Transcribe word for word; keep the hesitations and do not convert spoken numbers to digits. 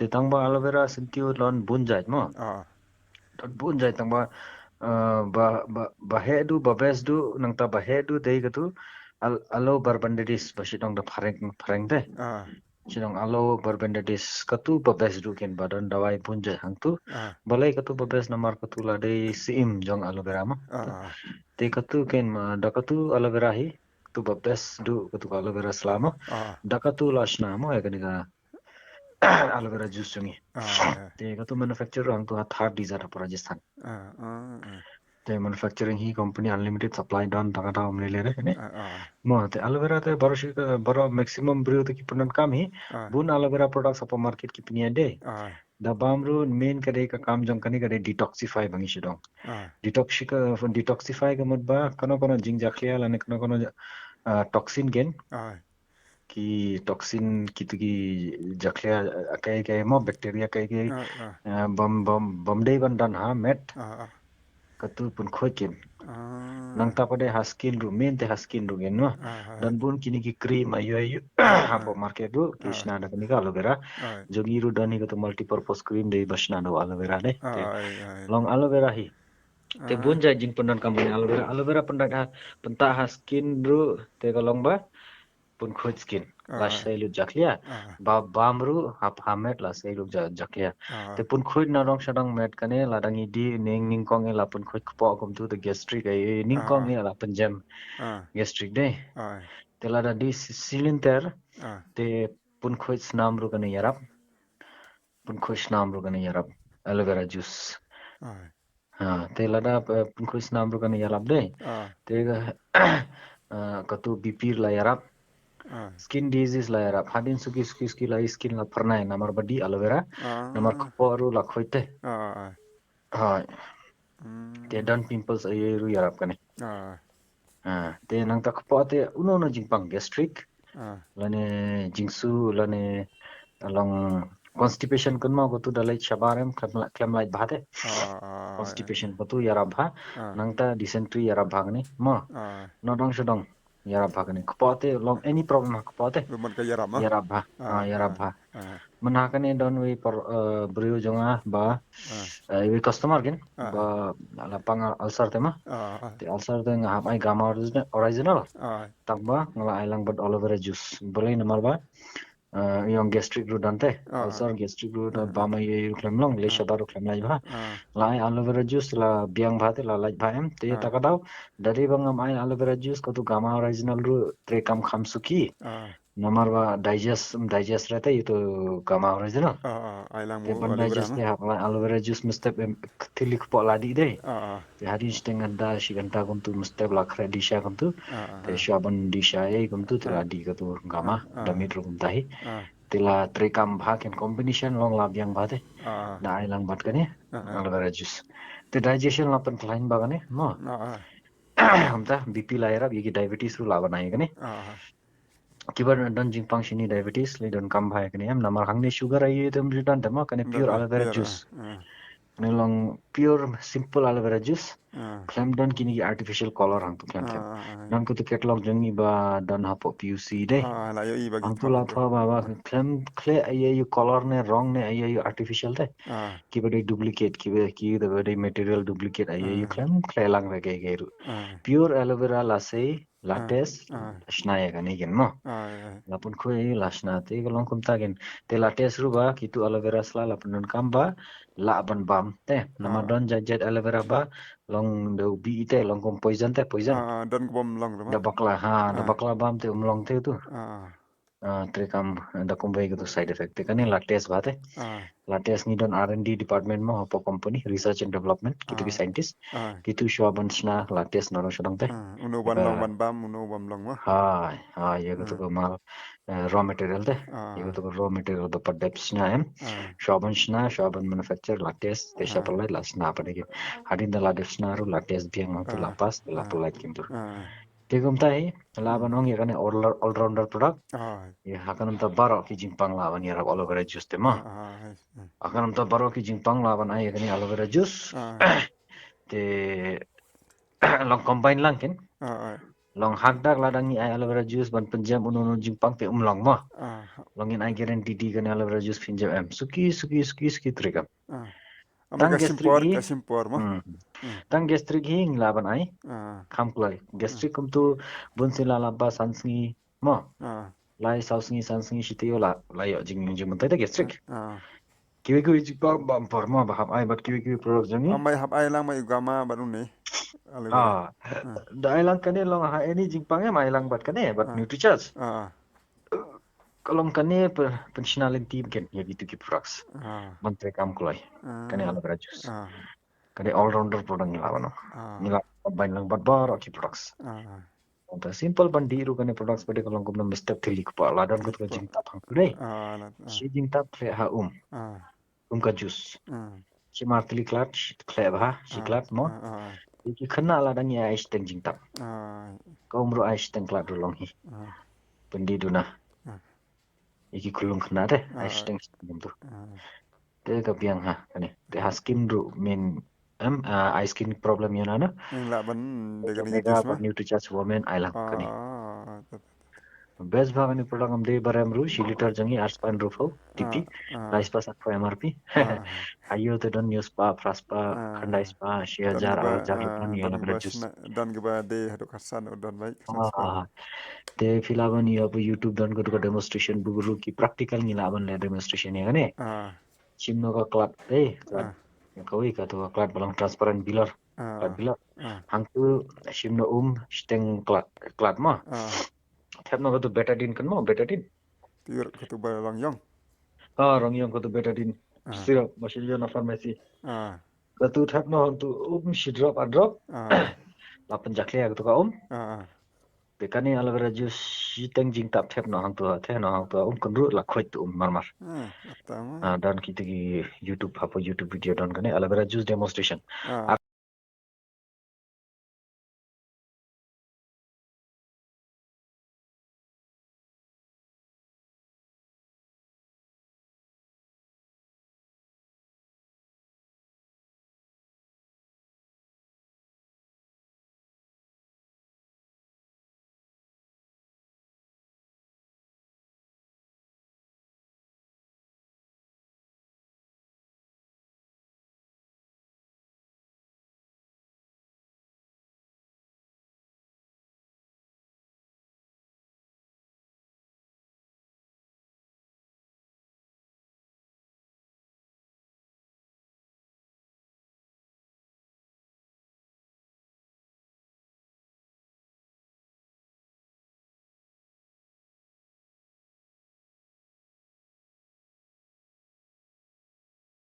Tang ba aloe vera syntiew don bun jait mo. Ah. Don bun jait tang ba, eh, ba, ba, ba heh du, ba best du, nangta ba heh du dei katu al-, aloe barbandaris ba shu dang da phareng, phareng te. Ah. Shu dang aloe barbandaris katu ba best du ken ba don dawai bun jait hangtu. Ah. Balei katu ba best namar katu la dei syiem jong aloe vera mo. Ah. Te katu ken ma da katu aloe vera hi, katu ba best du katu ka aloe vera sla mo. Ah. Da katu la shna mo ïa kane ka aloe vera juice jong ngi. Ah. Te katu manufacture hangtu ha Thar Desert hapoh Rajasthan. Ah. Ah. Te manufacturing hi company unlimited supply don tang kata um lele re ne. Ah. Mo te aloe vera te baroh shi ka, baroh maximum briew te ki pyndonkam hi. Ah. Bun aloe vera products hapoh market ki pynïaid de. Ah. Da bam ruh main ka dei ka kam jong kane ka dei detoxify ba ngi shu dong. Ah. Detoxi-, detoxify ka mut ba kano kano jingjakhlia lane kano kano, ah, toxin ken. Ah. Ki toxin kitu ki jakhlia, ah, kai kai mo bacteria kai kai. Ah. Ah. Ah, bam, bam, bam dei ban don ha met. Ah. Ah. Katu pynkhuid ken. Ah. Nangta pat dei ha skin ruh, main te ha skin ruh ken mo. Ah. Ah. Don bun kine ki cream aïu aïu hapoh market ruh ki Ah. shna da kane ka aloe vera. Ah. Jong ngi ruh don hi katu multi purpose cream dei ba shna da aloe vera de. Ah. Te Ah. Ah. long aloe vera hi. Te Ah. bun jait jingpyndonkam kane aloe vera. Aloe vera pyndonkam ha, pynta ha skin ruh te ka long ba pynkhuid skin. La Ah. sei lut jakhlia. Ah. Ba bam ruh ha, ha met la sei lut ja-, jakhlia. Ah. Te pynkhuid na dong sha dong met kane lada ngi dih ning, nyngkong eh la pynkhuid kpoh kumtu te gastric eh, nyngkong Ah. eh la pynjem Ah. gastric de. Ah. Te lada dih si-, silinter Ah. te pynkhuid snam ruh kane ïarap. Pynkhuid snam ruh kane ïarap. Aloe vera juice. Ah. Ha, te lada, eh, pynkhuid snam ruh kane ïarap de. Ah. Te ka, ah, katu B P la ïarap. Ah. Skin disease la ïarap. Hadien suki suki suki la skin la phyrnai namar ba dih aloe vera. Ah. Namar kpoh ruh la khuid te. Ah. Ah. Ha, Hmm. te don pimples aïu aïu ruh ïarap kane. Ah. Ah, te nangta kpoh te uno uno jingpang gastric. Ah. Lane jingsu lane long constipation kynmaw katu da leit shabar em khlem la-, khlem lait bha te. Ah. Ah. Constipation katu ïarap bha. Ah. Nangta dysentery ïarap bha kane. Mo. Ah. Na dong sha dong ïarap bha kane. Kpoh te long any problem ha kpoh te. Ruh man ka ïarap ma. Ïarap bha. Ah. Ah, ïarap bha. Ah. Mynha kane don wei por, eh, briew jong nga ba, Ah. eh, wei customer ken Ah. ba la pang ulcer te ma. Ah. Ah. Te ulcer te nga hap ai Gamma origi-, original. Ah. Tang ba nga la ai lang bad aloe vera juice. Balei namar ba, eh, ïong gastric ruh don te. Ah. Ulcer gastric ruh don Ah. bam aïu aïu ruh khlem long, leit Ah. shabar ruh khlem lait bha. Ah. La ai aloe vera juice la biang bha te la lait bha em. Te Ah. ta ka daw da dei ba ngam ai aloe vera juice katu Gamma original ruh trei kam kham suki. Ah. Namar ba digest, digest re te ïa utu Gamma original. Ah. Ah. Ai lang Te mo ban aloe vera digest na. Te hap la aloe vera juice mynstep em thili kpoh la dih dei. Ah. Ah. Te hadien shiteng ghanta shi ghanta kumtu mynstep la khreh dih sha kumtu. Ah. Ah. Te shuwa ban dih sha ei kumtu te Ah. la dih katu Gamma Ah. Ah. da miet ruh kumta hi. Ah. Te la trei kam bha ken combination long la biang bha te. Ah. Da ai lang bad kane. Ah. Ah. Aloe vera juice. Te digestion la pynkhlaiñ bha kane mo. Ah. Ah. Kumta B P la ïarap ïa ki diabetes ruh la ban ai kane. Ah. Kiba don jingpang shini diabetes lei donkam bha ïa kane em namar hangne sugar aïu te um ju don te ma kane pure aloe vera juice. Ah. Kane long pure simple aloe vera juice. Ah. Khlem don kine ki artificial color hangtu khlem them. Ah. Ah. Ah. Don katu catalog jong ngi ba don hapoh P U C dei. Ah. La ïohi ba ki Hangtu la thoh ba ba khlem khleh aïu aïu color ne rong ne aïu aïu artificial te. Ah. Kiba dei duplicate kiba kiba dei material duplicate aïu aïu Ah. khlem khleh lang re kei kei ruh. Ah. Pure aloe vera la sei la Ah. test Ah. shna ïa kane ken mo. Ah. Ah. La pynkhuid la shna te ka long kumta ken. Te la test ruh ba kitu aloe vera sla la pyndonkam ba lah ban bam te. Namar Ah. don jait jait aloe vera ba long da u bih te long kum poison te poison. Ah. Don ka bam long te ma. Da bakla ha da Ah. bakla bam te um long te tu. Ah. Ah, trei kam da kumwei katu side effect te kane la test bha te. Ah. La test ngi don R and D department mo hapoh company research and development kitu ki Ah. scientist. Ah. Kitu shuwa ban shna la test na dong sha dong te. Ah. Uno ban long ban bam uno bam long ma. Hai, hai, ïa katu Ah. ka mal, eh, raw material te. Ah. Ïa katu ka raw material ba pat dep shna em. Ah. Shuwa ban shna, shuwa ban manufacture la test, te sha Ah. pynlait la shna pat dei. Hadien da la dep shna ruh la test biang hangtu la Ah. pass, la Ah. pynlait kumtu. Ah. Te kumta hi la ban ong ïa kane all, all rounder product. Ah. Ïa ha ka namta baroh ki jingpang la ban ïarap aloe vera juice te ma. Ah. Ah. Ha ka namta baroh ki jingpang la ban ai ïa kane aloe vera juice. Ah. Te long combine lang ken. Ah. Ah. Long hak dak lada ngi ai aloe vera juice ban pynjem uno uno jingpang te um long mo. Long ngin ai guarantee di kane aloe vera juice phin jem em. Suki, suki, suki, suki trigam. Tang gastric hi. Tang gastric hi ngi lah ban ai. Kham kloi. Gastric kumtu bun sien la lap ba san sngi mo. Lai saw sngi san sngi shi taïew la, la ïoh jing, jingmyntoi da gastric. Kiwei kiwei jingpang bam por mo ba hap ai bad kiwei kiwei product jong ngi. Amai hap ai lang mai gama bad une. Da ai lang kane long ha any jingpang em ai lang bad kane bad Nutricharge. Ka long kane pynshna lynti bad ïa kitu ki products. Ban treikam kloi. Kane aloe vera juice. Kane all rounder product ngi lah ban. Ngi lah ban lang bad baroh ki products. Te simple ban dih ruh kane products ba dei ka long kumno mistep thili kpa la don katu ka jingtap hangtu dei. Shi jingtap khleh ha um. Um ka juice. Shi mar thili khlad, shi khleh bha, shi khlad mo. Ki khynnah lada ngi ai shiteng jingtap. Ka um ruh ai shiteng khlad ruh long hi. Pyndih duna. Ïa ki khulung khynnah te ai shiteng shiteng kumtu. Te ka biang ha kane. Te ha skin ruh min em, ai skin problem ïa na na. Ngi lah ban de kane Nutricharge Women ai lang kane. Best bha kane product, ngam dei ba rem ruh, shi liter jong ngi ar spah hynriewphew tipi. Lai spah san phew M R P. Aïu te don hynñiew spah, phra spah, khyndai spah, shi hajar, ar hajar ruh don ïa aloe vera juice. Don kiba dei haduh khatsan don bai. Te phi lah ban ïoh ha YouTube don katu ka demonstration, bun ruh ki practical ngi lah ban leh demonstration ïa kane. Shim noh ka klad, eh, klad. Kawei katu ka klad ba long transparent bilar. Klad bilar. Hangtu shim noh um shiteng klad, klad mo. Thep noh katu betadine kan mo, betadine. Tiur katu ba long ïong. Ah, long ïong katu betadine. Syrup ba shi ïoh na pharmacy. Katu thep noh hangtu um shi drop ar drop. La pynjakhlia katu ka um. Te kane aloe vera juice shiteng jingtap thep noh hangtu, thep noh hangtu um kynruh la khuid tu um marmar. Don kitu ki YouTube, hapoh YouTube video don kane aloe vera juice demonstration.